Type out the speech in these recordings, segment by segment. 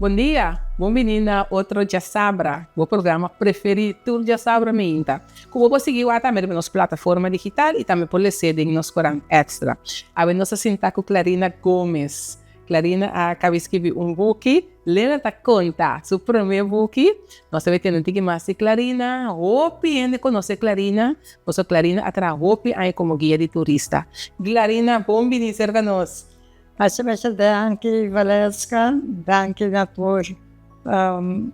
Bon dia, bon bini na otro Djasabra, bo programa preferí tur djasabra meinta. Ku bo por sigui wak tambe riba nos plataforma digital i tambe por les'é den nos korant Extra. Awe nos ta sintá ku Clarina Gomes. Clarina a kaba di skibi un buki, Lena ta konta su promé buki. Nos ta bai tende un tiki mas di Clarina. Hopi hende konosé Clarina, pasobra Clarina a traha hopi aña komo guia di turista. Clarina, bon bini serka nos. Masha masha danki Valeska, danki na tur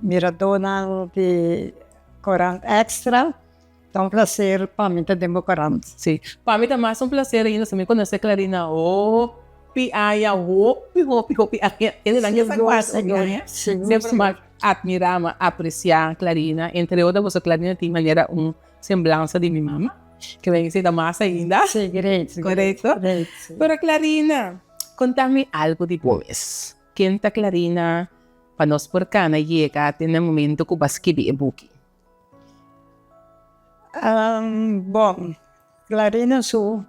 miradónan di Korant Extra. Ta un placer pa mi ta den bo korant. Sí, pa mi ta mas un placer ainda si mi conoce Clarina hopi aña, hopi, hopi, hopi aña. Kende nan ke sa cuanto hopi aña. Semper mi a admira, mi a aprecia Clarina. Entre otro pasobra Clarina tin manera un semblansa di mi mama, ke mi ta mas ainda. Sí, great. Corecto? Pero Clarina, conta mi algo di bo mes. Ken ta Clarina pa nos por cana yega te na momento cu bo a skibi e buki? Bon, Clarina su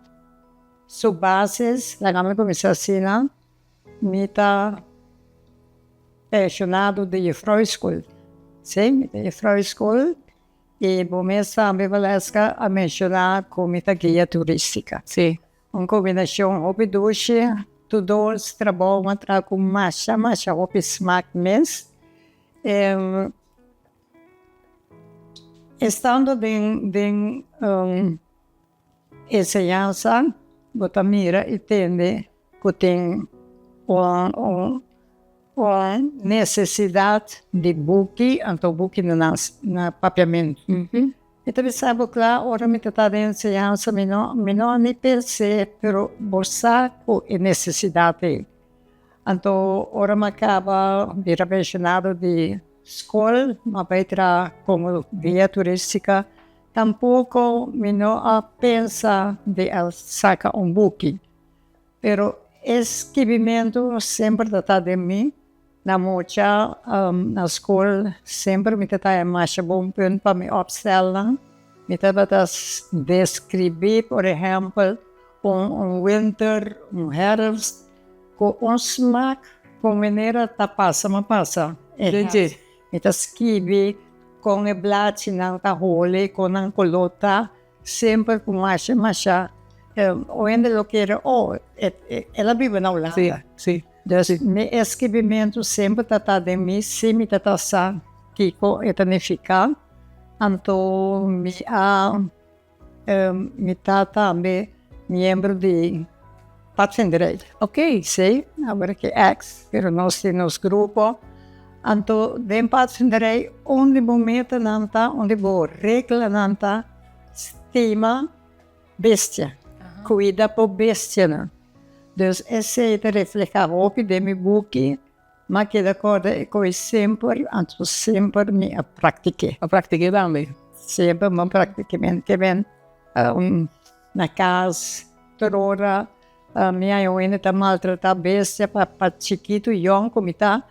su bases, laga mi kuminsá asina, mi ta penshonado di juffrouwschool, si, mi ta juffrouwschool i bo mes tambe Valeska a menshoná ku mi ta guia turístika. Si. Un kombinashon hopi dushi, tur dos trabou a traha ku masha masha hopi smak mes. Estando den den enseñansa bo ta mira y tende cu tin un un un necesidad di buki anto buki na na papiamento. Mi ta bisa bo cla ora mi ta ta den enseñansa mi no mi no a ni pense pero bo sa cu e necesidad ey. Anto ora mi a caba bira pensionado di Skol m'a bai traha komo guia turístika, tampoko mi no a pensa di a saka un buki. Pero e skibimentu semper ta ta den mi. Na mucha na skol semper mi ta ta e masha bon punt pa mi opstelnan. Mi tabata deskribí por ehèmpel un winter, un herfst. Ku un smak ku manera ta pasa ma pasa e hèrs. Mi ta skibi kon e blachinan ta holi, kon nan koló ta, semper ku masha masha un hende lo kere oh el a biba na Hulanda. Dus mi e skibimentu semper ta ta den mi si mi ta ta sa kiko e ta nifiká. Anto mi a. Mi ta tambe miembro di Padvinderij. Ok. Sí, awor ki ex, pero nos tin nos grupo. Anto den Padvinderij un di bo metanan ta, un di bo reglanan ta stima bestia, kuida bo bestianan. Dus esei ta refleha hopi den mi buki. M'a keda kòrda e koi semper, anto semper mi a praktik'é. A praktik'é tambe? Semper mi a praktik'é, mi ke ben na kas tur ora mi haña un hende ta maltratá bestia pa pa chikitu yòn ku mi ta,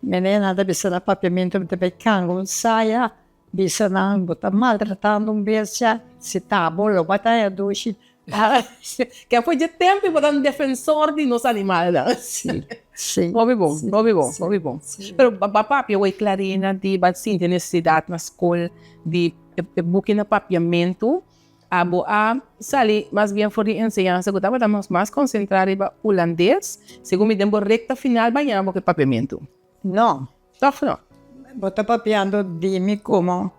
mi nan ta bisa na papiamentu mi ta bai kanga un saya. Bisa nan, Bo ta maltratando un bestia, si ta bo lo bo ta haña dushi. Ke for dje tempu bo ta un defensor di nos animalnan. Si, si. Hopi bon, hopi bon, hopi bon. Pero bo a papia wei Clarina di bo a sinti nesesidat na skol di e buki na papiamentu, abo a sali mas bien for di enseñansa ku tabata mas konsentrá riba hulandes, segun mi den bo rekta final bo a yama bo ku e papiamentu. No. Tòg no. Bo ta papiando di mi komo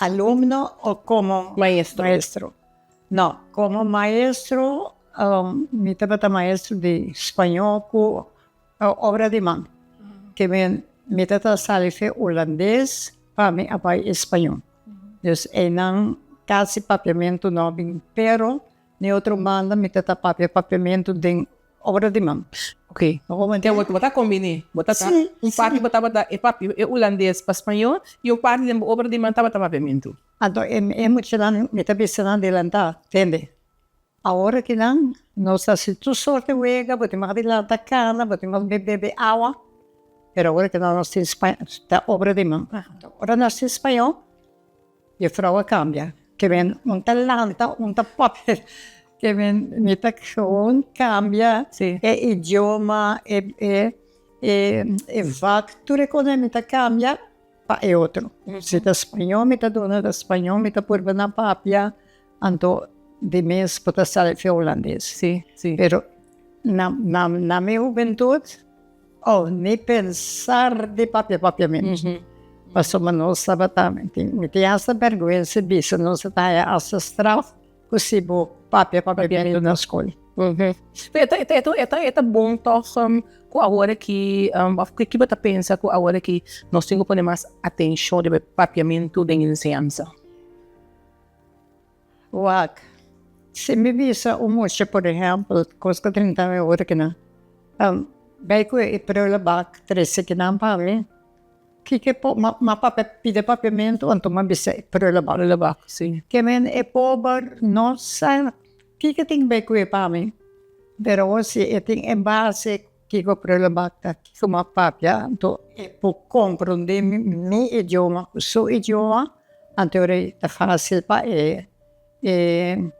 alumno o komo maestro? Maestro. No, komo maestro mi tabata maestro di spañó ku obra di man. Ke men mi tabata sali fe hulandes pa mi a bai españó. Dus einan kasi papiamentu no bin, pero Di otro banda mi ta ta papia papiamentu den obra di man. Ok. Te bo ta kombiné. Bo ta ta un parti bo tabata e papia e hulandes pa spañó i un parti den bo obra di man tabata papiamentu. Anto e e muchanan mi ta bisa nan delantá, tende. Awor aki nan nos ta hasi tur sorti wega, bo tin mag di lanta kana, bo tin mag di bebe awa, pero awor aki nan nos tin spañó, ta obra di man. Ora nos tin spañó. Juffrouw a cambia. Ke men un ta lanta, un ta papia. Ke men mi ta gewoon cambia e idioma, e e E e vak tur e kos mi ta kambia pa e otro. Si ta spañó mi ta duna ta spañó mi ta purba na papia anto di mes bo ta sali fe hulandes. Sí, sí. Pero na na na mi hubentut oh ni pensar di papia papiamentu. Pasobra nos tabata mi tin hasta bèrgwensa bisa nos ta haya hasta straf Ku si bo papia papiamentu na skol. E ta e ta e ta e ta bon tòg ku awor aki òf ki bo ta pensa ku awor aki nos tin ku pone mas atenshon riba e papiamentu den enseñansa? Wak, si mi bisa un mucha por ehèmpel kos ku 30 mi ora kinan bai ku e prullenbak trese kinan pa mi. Kiko e po ma papia pidi papiamentu anto ma bisa e prullenbak. Prullenbak, si. Ke men e pober no sa kiko tin be ku e pa mi, pero awor si e tin e base kiko prullenbak ta, kiko ma papia, anto e por komprende mi idioma ku su idioma, anto ora ta fasil pa e e.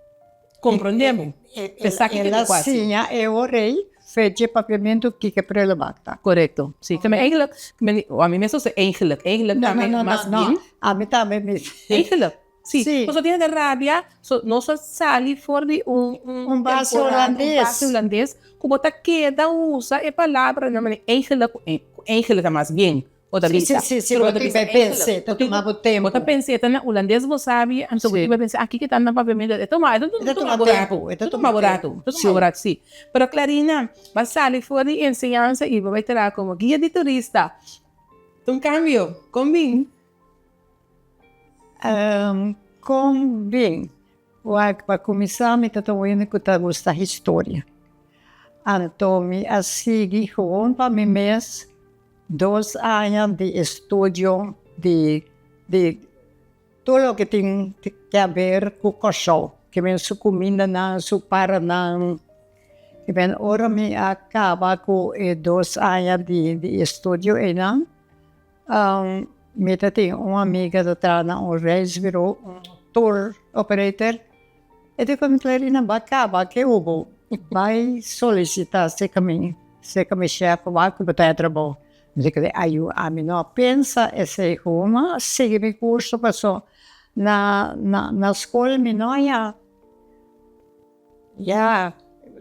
Comprende bo. P'esaki ke El a ta kuasi. siña e orei fecha e papiamentu kiko prullenbak ta. Korekto. Si. Tambe eigenlijk, ami mes ta eigenlijk, eigenlijk No, no, tambe no, mas no, no. bien. Ami tambe mi. Eigenlijk. Si. Si. Pasobra tin hende rabia, so nos a sali for di un Un base temporada, un hulandes. base hulandes, ku bo ta keda usa e palabranan manera eigenlijk, ku eigenlijk ta mas bien. Bo ta bisa. Si, si, si, bo tin bai pens'é, ta tuma bo tempu. Bo ta pens'é, ta na hulandes bo sabi, anto bo tin bai pens'é, aki ke ta na papiamentu, e tuma, e ta tuma bo ratu, e ta tuma bo ratu, e ta tuma bo ratu, si. Pero Clarina, bo a sali for di enseñansa i bo bai traha komo guia di turista. Ta un kambio, kon bin? Kon bin? Wak, pa kuminsá mi ta ta un hende ku ta gusta historia. Anto mi a sigui gewoon pa mi mes. Dos aña di estudio di di tur loke tin ke haber ku Kòrsou, ke men su kumindanan, su paranan. I ben ora mi a kaba ku e dos aña di di estudio einan, mi ta tin un amiga ta traha na un reisburo, un tour operator, E di ku mi Clarina ba kaba ke ubo bai solisita serka mi serka mi shef wak ku bo ta e trabou. Mi di kende ayu ami no a pensa esei ku mi a sigui mi kurso paso na na na skol mi no a ya ya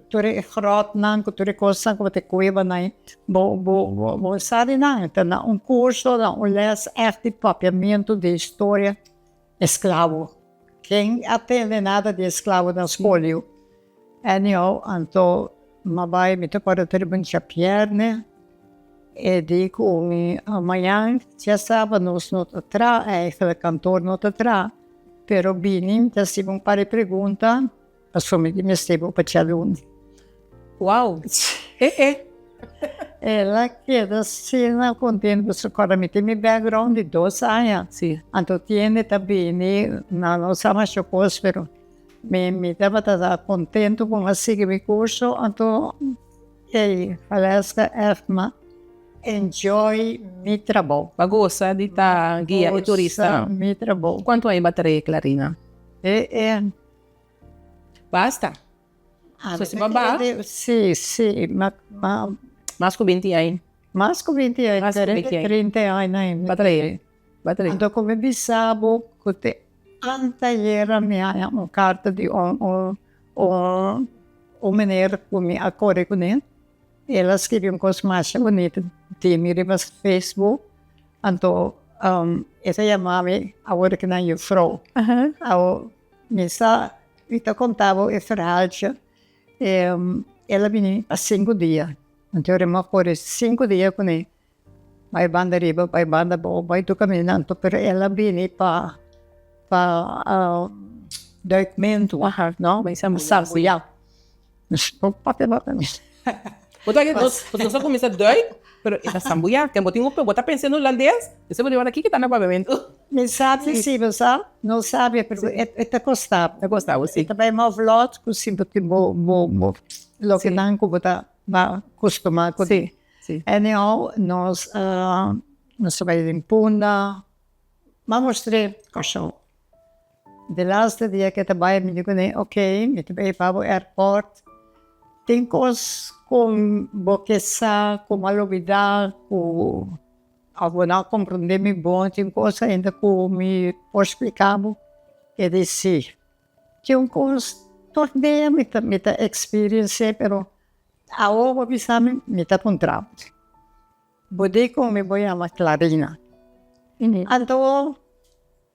tur e grotnan ku tur e kosnan ku bo ta kueba nan bo bo bo sa di nan ta na un kurso na un les ègt di papiamentu di historia. Esklabo. Ken a tende nada di esklabo na skol yu? Anyhow, anto m'a bai, mi ta kòrda ta riba un djabièrnè, e di ku mi mañan djasaba nos no ta traha, eigenlijk kantoor no ta traha, pero bini mi ta hasiba un par di pregunta pasobra mi tin mester bo pa djaluna. Wow! E e. El a keda asina contento pasobra kòrda mi tin mi background di dos aña. Sí. Anto tiende ta bini nan no sa masha kos pero mi mi tabata ta contento ku mi a sigui mi curso anto ey Valeska ègt m'a enjoy mi trabou. Bo a gosa di ta guia e turista. Gosa mi trabou. Kuantu aña bo a trae Clarina? E e. Basta. So si bo ba. Si, si, ma, ma. Mas ku binti aña. Mas ku binti aña, Mas ku binti aña. 30 aña. Ba trae, ba trae. Anto ku mi bisa bo ku te antayera mi haña un karta di un, un, un, un meneer ku mi a kore kuné. El a skirbi un kos masha bunito di mi riba Facebook. Anto e ta yama mi awor ku nan yufrou. Awor mi sa Mi ta konta bo e verhaaltje. El a bini pa sinku dia. Anto ora mi a kore sinku dia kuné, bai banda riba, bai banda abou, bai tur kaminda. Anto pero el a bini pa pa duikmentu, no? Sambuyá. Bo ta nos a kuminsá duik, pero e ta sambuyá. Ken bo tin ku bo ta pensa en hulandes, esei bo di wak kiko ta na papiamentu. Mi sabi si, bo sa? No sabi, pero e ta kosta bo. Ta kosta bo, si. E ta bai mov lòt ku si bo tin bo bo lokenan ku bo ta kustumá ku. Si, si. Anyhow, nos a nos a bai den Punda, m'a mustr'é Kòrsou. De laatste dia ke ta bai mi di kuné, ok, mi ta bai pa bo airport. Tin kos ku bo ke sa ku mi a lubidá ku òf bo no a komprondé mi bon, tin kos ainda ku mi por splika bo? E di si. Tin un kos tur dia mi ta mi ta eksperensi'é pero awor bo bisa mi, mi ta puntra bo. Bo di ku mi bo yama Clarina. Anto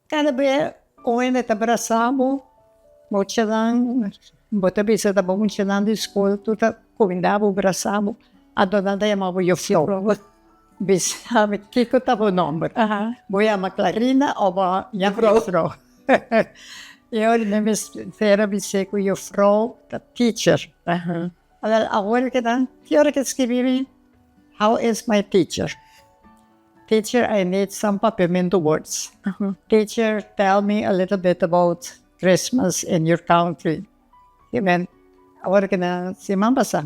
kada be un hende ta brasa bo, muchanan, bo ta bisa ta bo muchanan di skol tur ta kuminda bo, brasa bo, anto nan ta yama bo yoflou. Bisa mi kiko ta bo nomber? Bo yama Clarina o bo yama yoflou? I ora mi mester a bis'é ku yoflou ta teacher. Awel awor ke nan ki ora ke skibi mi how is my teacher teacher I need some papiamento words teacher tell me a little bit about Christmas in your country ki men awor ke nan siman pasa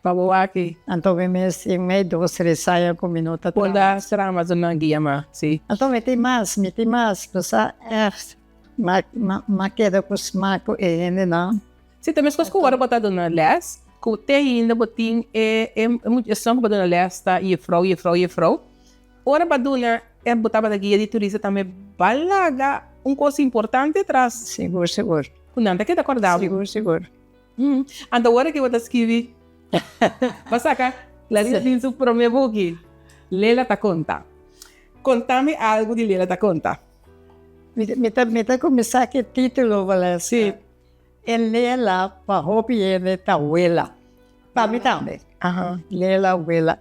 Pa bo aki. Anto mi mes tin mei dos tres aña ku mi no ta traha. Por ta traha mas nan guia mas si. Anto mi tin mas mi tin mas pasá ègt ma keda ku smak ku e hendenan. Si ta meskos ku ora bo ta duna lès, ku te ainda bo tin e esun ku bo duna lès ta jefrou, jefrou, jefrou. Ora bo a duna e bo tabata guia di turista tambe bo a laga un kos importante atras. Sigur, sigur. Ku nan ta keda kòrda bo. Sigur, sigur. Anto ora ku bo ta skibi bo a saka Clarissa tin su promé buki, Lela ta konta. Konta mi algu di Lela ta konta. Mi ta mi ta kuminsá ku e título, Valeska. E lela pa hopi hende ta wela. Pa mi tambe. Lela, wela.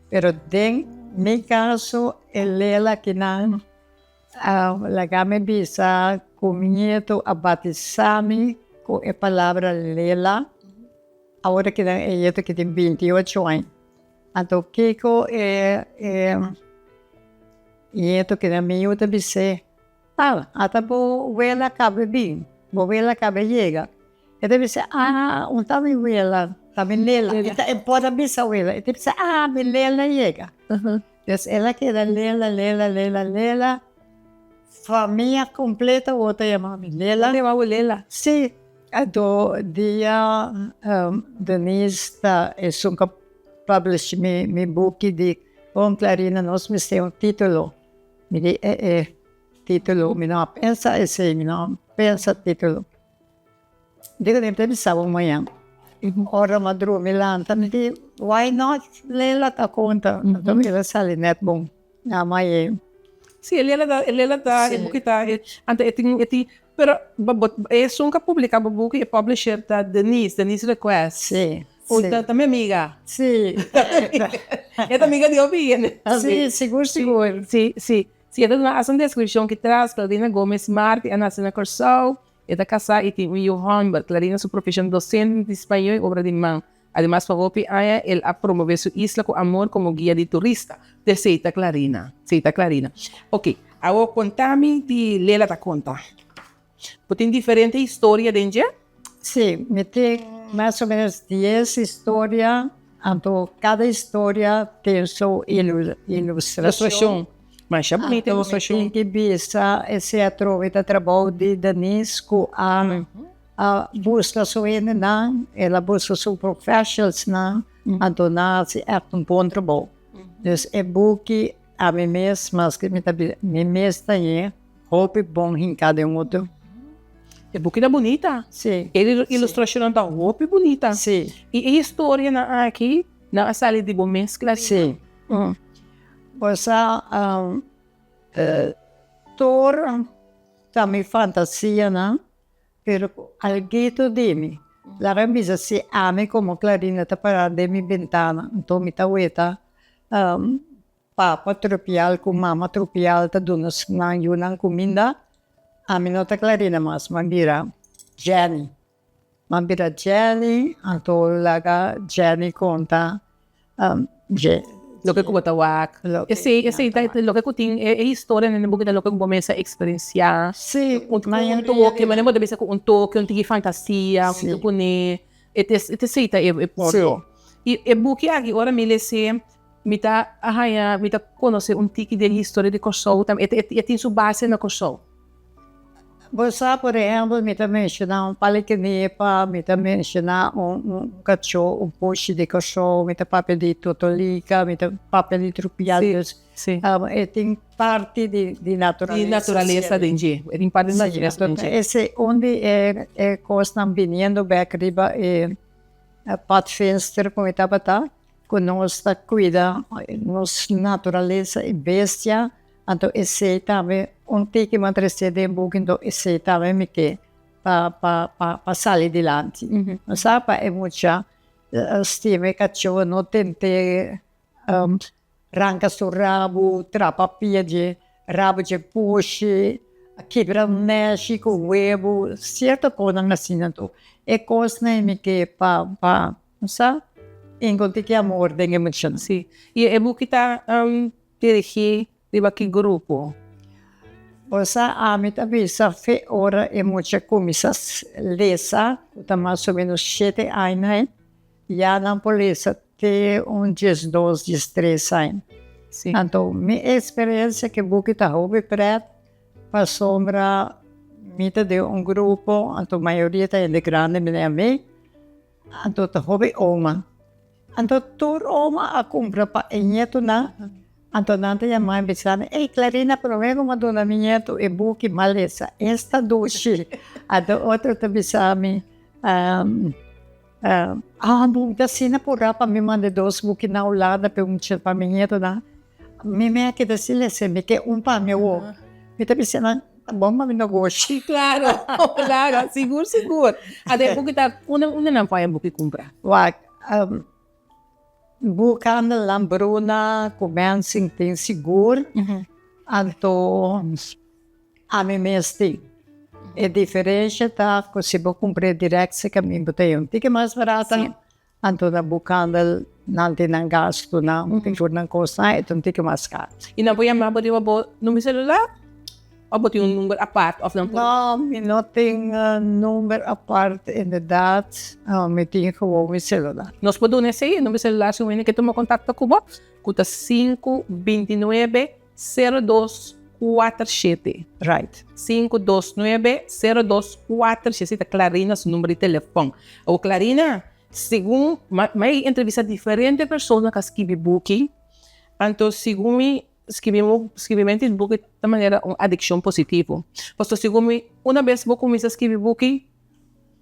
Pero den mi kaso e lela kinan a laga mi bisa ku mi nieto a batisa mi ku e palabra lela. Awor kinan e nieto ki tin 28 aña. Anto kiko e nieto kinan mi yu ta bis'é? Ah, ata bo wela kaba bin, bo wela kaba yega. E ta bisa, ah, un ta mi wela, ta mi lela. E ta, e por a bisa wela, e ta bisa, ah, mi lela yega. Dus el a keda lela, lela, lela, lela. Famia kompleto awor ta yama mi lela. Ta yama bo lela? Si. Anto dia Denise ta esun ku a publish mi mi buki di Bon Clarina nos mester un titulo. Mi di e e titulo mi no a pensa esey mi no a pensa titulo dico mi ta bisa bo mañan ora mi a drumi lanta mi di why not Lela ta konta anto mi ta sali net bon mi ama e. Si Lela ta Lela ta e buki ta anto e tin e tin pero esun ku a publica bo buki e publisher ta Denise Denise Request. Si. Un ta ta mi amiga. Sí. E ta amiga di hopi hende. Sí, sigur sigur. Sí, sí. Sí, e ta duna hasta un deskripshon ki tras, Clarina Gomez Marti a nase na Kòrsou, e ta kasá i tin un yu hòmber. Clarina su profeshon dosente di spañó i obra di man. Ademas pa hopi aña el a promové su isla ku amor komo guia di turista. T'esei ta Clarina. Esei ta Clarina. Oke, awor konta mi di Lela ta konta. Bo tin diferente historia den dje? Sí, mi tin mas o menos dies historia, anto kada historia tin su ilustrashon. Masha bunita ilustrashon. Anto mi tin ki bisa esei atrobe ta trabou di Denise ku a a buska su hendenan, el a buska su professionalsnan, anto nan a hasi ègt un bon trabou. Dus e buki ami mes, maske mi ta bisa mi mes ta ñe. Hopi bon hinká den otro. E buki ta bunita. Sí. E ilustrashonnan ta hopi bunita. Sí. I e historianan aki, nan a sali di bo mes, Clarina? Sí. Bo sa, tur ta mi fantasianan, pero ku alguito di mi. Laga mi bisa si ami komo Clarina ta pará den mi bentana, anto mi ta weta Papa Trupial ku Mama Trupial ta duna nan yunan kuminda, ami no ta Clarina mas, m'a bira Jenny. M'a bira Jenny, anto laga Jenny konta dje. Loke ku bo ta wak. Esei, esei ta loke ku tin e historianan den bo bida, loke ku bo mes a eksperensiá. Sí, Un toke, manera bo ta bisa ku un toke, un tiki fantasia, un ta pone, e ta esei ta e punto. I e buki aki ora mi les'é. Mi ta haña, mi ta konosé un tiki den historia di Kòrsou tambe. E e tin su base na Kòrsou. Bo sa, por ehèmpel, mi ta menshoná un palikinepa, mi ta menshoná un un kachó, un pushi di kòrsou, mi ta papia di totolika, mi ta papia di trupial, dus e tin parti di di naturalesa. Di naturalesa den dje, e tin parti di naturalesa den dje. Esei un di e e kosnan biniendo bèk riba e padvenster ku mi tabata, ku nos ta kuida nos naturalesa i bestia. Anto esei tambe un tiki m'a trese den buki anto esei tambe mi ke pa pa pa pa sali dilanti. No sa pa e mucha stima e kachó no tent'é ranka su rabu, trapa pia dje rabu dje pushi, kibra neshi ku webu, sierto kosnan asina. Anto e kosnan mi ke pa pa no sa inkultí ki amor den e muchanan. Si, i e buki ta Dirigí riba ki grupo? Bo sa ami ta bisa fe ora e mucha kuminsá lesa, ku ta mas o ménos shete aña, ya nan por lesa te un diesdos, diestres aña. Anto mi eksperensia ku e buki ta hopi prèt pasobra mi ta den un grupo, anto mayoria ta hende grandi manera mi, anto ta hopi oma. Anto tur oma a kumpra pa e ñetunan, anto nan ta yama mi bisa mi, ey Clarina prome ku mi a duna mi ñetu e buki m'a lesa, esta dushi. Anto otro ta bisa mi, ah mi ta asina purá pa mi manda e dos buki na Hulanda pa e pa mi ñetunan. Mi me a keda sin lesa, mi ke un pa mi awor. Mi ta bisa nan, ta bon pa mi negoshi. Claro, claro, sigur sigur. Anto e buki ta, unda unda nan por haña buki kumpra? Wak, Boekhandel Lambruna ku Mensing tin sigur, anto ami mes tin. E diferensha ta ku si bo kumpr'é dirèkt serka mi bo ta haña un tiki mas barata. Anto na boekhandel nan tin nan gastunan, tin tur nan kosnan, e ta un tiki mas kar. I nan por yama bo riba bo number selular òf bo tin un number apart òf nan por? No, mi no tin number apart inderdaad, mi tin gewoon mi selular. Nos por duna esei, e number selular si un hende ke tuma kontakto ku bo, ku ta sinku bintinuebe sero dos kuater shete. Right. Sinku dos nuebe sero dos kuater shete, esei ta Clarina su number di telefòn. Awor Clarina, Segun mi a entrevista diferente persona ku a skibi buki, anto segun mi skibimentu di buki ta manera un adikshon positivo. Pasobra segun mi una bes bo kuminsá skibi buki,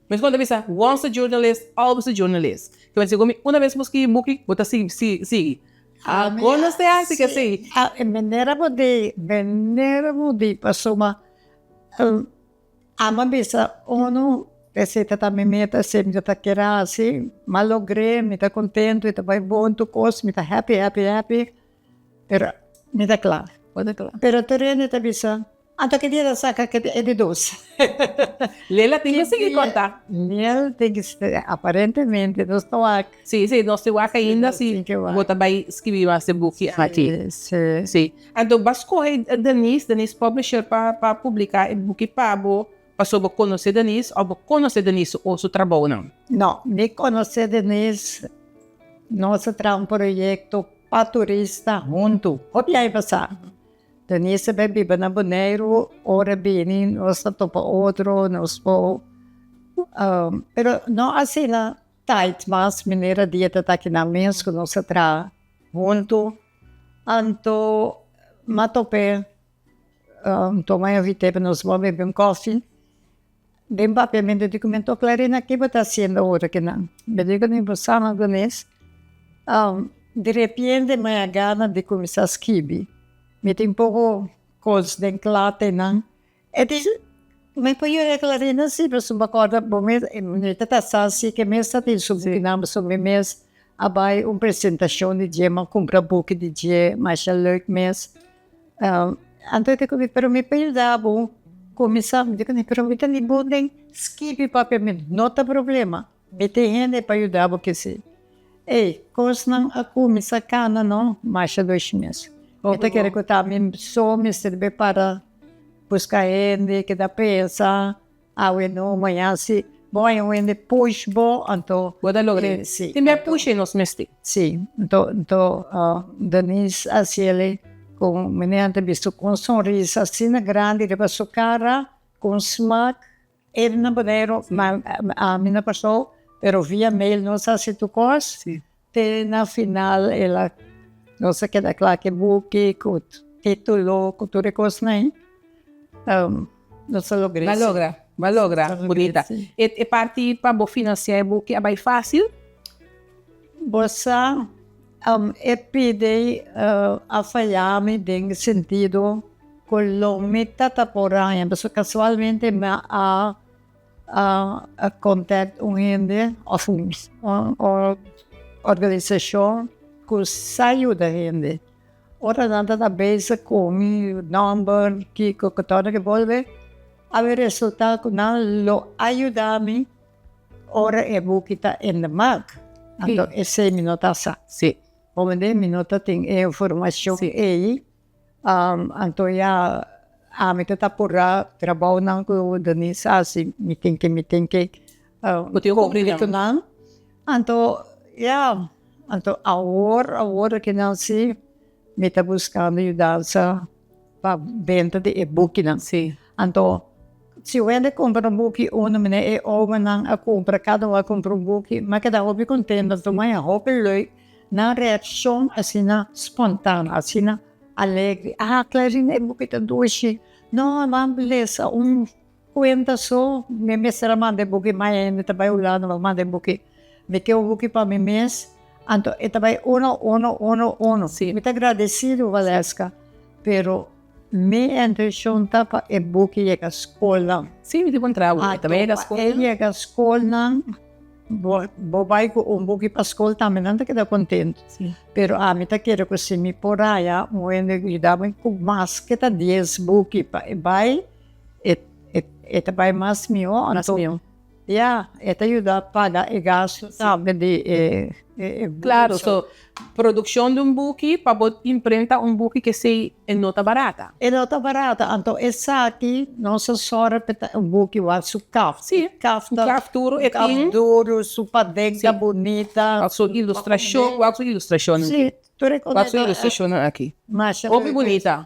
mes ku nan ta bisa once a journalist always a journalist. Segun mi una bes bo skibi buki bo ta sigui sigui. Algo no se hasi ke si. Manera bo di, manera bo di pasobra Amo a bisa unu esei ta ta mi meta, esei mi ta ta kere hasi, m'a logr'é, mi ta kontentu, e ta bai bon tur kos, mi ta happy, happy, happy, pero mi ta kla. Bo ta kla. Pero tur hende ta bisa, anto ki dia ta saka e di dos? Lela tin ku sigui konta. Lela tin ku sigui, aparentemente nos ta wak. Si, si, nos tin wak ainda si bo ta bai skibi mas e buki aki. Si. Si. Anto bo a skohe Denise, Denise Publisher pa pa publiká e buki pa bo pasobra bo konosé Denise òf bo konosé Denise su su trabounan? No, mi konosé Denise, nos a traha un proyekto pa turista huntu, hopi aña pasá. Denise a bai biba na Boneiru, ora bini nos ta topa otro, nos por, pero no asina tight mas manera dia ta taki nan mes ku nos a traha huntu. Anto m'a top'é, anto m'a invit'é pa nos bo bebe un kòfi. Den papiamentu di ku mi anto Clarina ke bo ta hasiendo ora ki nan? Mi di ku mi bo sa algun es, di repente mi a gana di kuminsá skibi. Mi tin poko kos den kla te nan. E di, Mi por yuda Clarina si, pasobra bo kòrda bo mes, mi ta ta sa si ke mes ta tin su bukinan pasobra mi mes a bai un presentashon di dje, mi a kumpra buki di dje, masha leuk mes. Anto e di ku mi, pero mi por yuda bo kuminsá? Mi di ku mi, pero mi ta ni bon den skibi papia, mi no ta problema, mi tin hende pa yuda bo kesi. Ey, kosnan a kuminsá kana no, masha dushi mes. Mi ta kere ku ta mi so mester be para buska hende, keda pensa, awe no, mañan si. Bo haña un hende push bo, anto. Bo ta logra. Si. Tin bia push ei nos mester. Si, anto, anto Denise a hasiel ku mi a bisto ku un sonrisa asina grandi riba su kara. Ku smak e na Boneiru, ma ami na Kòrsou, pero via mail nos a hasi tur kos. Te na final el a nos a keda kla ku e buki, ku título, ku tur e kosnan ei. Nos a logra Bo a logra, bo a logra, bunita. E parti pa bo finansiá e buki a bai fásil? Bo sa, e pidi a faya mi den sentido ku lo mi tata por haña, pasobra kasualmente mi a contact un hende of un organisashon ku sa yuda hende. Ora nan ta bezig ku mi nòmber, kiko ku todo ke bolbe, a resulta ku nan lo a yuda mi. Ora e buki ta in de mak, anto esei mi no ta sa. Homende mi no ta tin e informashon ei, anto ya ami ta ta purá trabounan ku Denise hasi, mi tin ke mi tin ke kumpli ku nan. Anto ya, anto awor awor kinan si mi ta buskando yudansa pa benta di e bukinan. Anto si un hende kumpra un buki unu mene e omanan a kumpra kada un a kumpra un buki mi a keda hopi kontento anto mi a hopi leuk nan reakshon asina spontano asina alegre ah Clarina e buki ta dushi no nan lesa un kuenta so mi mester a manda e buki mai hende ta bai Hulanda pa manda e buki mi ke un buki pa mi mes anto e ta bai uno uno uno uno mi ta gradesido Valeska pero Mi intenshon ta pa e buki yega skolnan. Sí, mi tin kontra bo. E ta bai yega skolnan. E yega skolnan, bo bo bai ku un buki pa skol tambe nan ta keda kontentu. Sí. Pero ami ta kere ku si mi por haya un hende ku yuda mi ku maske ta dies buki pa e bai, e e ta bai mas mihó. Mas mihó. Ya, e ta yuda paga e gastu tambe di e e buki. Claro, so produccion di un buki pa bo imprenta un buki kesey e no ta barata. E no ta barata, anto esaki nos a sòru pa ta un buki wak su kaft. Si, kaft un kaft duru e tin. Kaft duru, su paden ta bunita. Wak su ilustracion, wak su ilustracionnan. Si, tur e Wak su ilustracionnan aki. Masha Hopi bunita.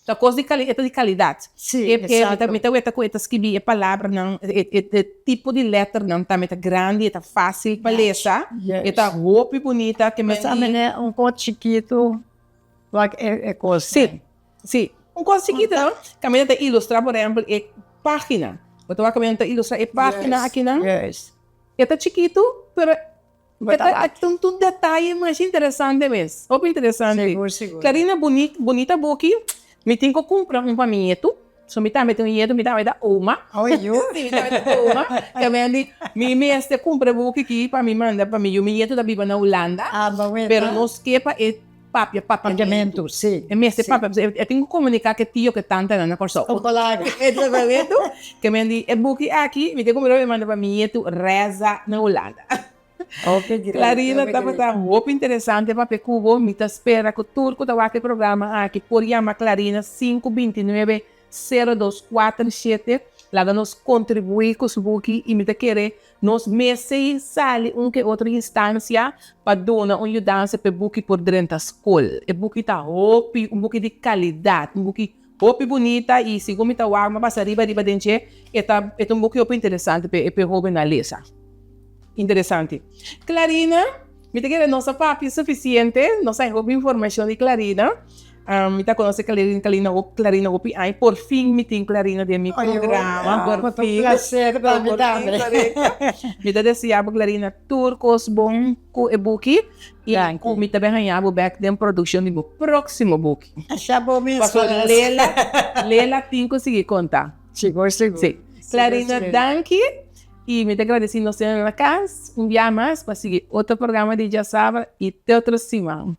Ta kos di kali, e ta di kalidat. Sí, exacto. Mi ta weta ku e ta skibi e palabranan, e tipo di lèternan tambe ta grandi, e ta fásil pa lesa, e ta hopi bunita ke men di. Mester un kos chikitu wak e kos. Sí, sí. Un kos chikitu no, kaminda ta ilustrá por ehèmpel e página. Bo ta wak kaminda ta ilustrá e página akinan. E ta chikitu, pero E ta un un detaye masha interesante mes, hopi interesante. Sigur, sigur. Clarina buni bunita buki, mi tin ku kumpra un pa mi nietu, so mi tambe tin un nietu, mi tambe ta oma. Oh yu. Si, mi tambe ta oma, ta men di mi mester kumpra e buki aki pa mi manda pa mi yu, mi nietu ta biba na Hulanda, Ah, bo weta. pero nos ke pa e papia papiamentu. Papiamentu, si. E mester papia, pasobra e tin ku komuniká ku e tio ku e tantanan na Kòrsou. Ojalá. E ta papiamentu, ke men di e buki aki mi tin kumpra pa mi manda pa mi nietu Reza na Hulanda. Clarina tabata hopi interesante papia ku bo. Mi ta spera ku tur ku ta wak e programa aki por yama Clarina 529 0247. Laga nos kontribuí ku su buki i mi ta kere nos mester sali un ke otro instansia pa duna un yudansa pa e buki por drenta skol. E buki ta hopi un buki di kalidat, un buki Hopi bunita y segun mi ta wak mi a pasa riba riba den dje e ta e ta un buki hopi interesante pa e hobennan lesa. Interesante. Clarina, mi ta kere nos a papia suficiente, nos a hopi informacion di Clarina. Mi ta conoce Clarina Clarina Clarina hopi aña, por fin mi tin Clarina den mi programa, por fin. Un placer pa mi tambe. Mi ta desea bo Clarina tur cos bon cu e buki y cu mi ta bin haña bo bek den produccion di bo proximo buki. Asha bo mes Paso Lela, Lela tin cu sigui conta. Sigur, sigur. Si. Clarina, danki. Y mi ta gradeci nos tene na cas un bia mas pa sigui otro programa di Djasabra y te otro siman.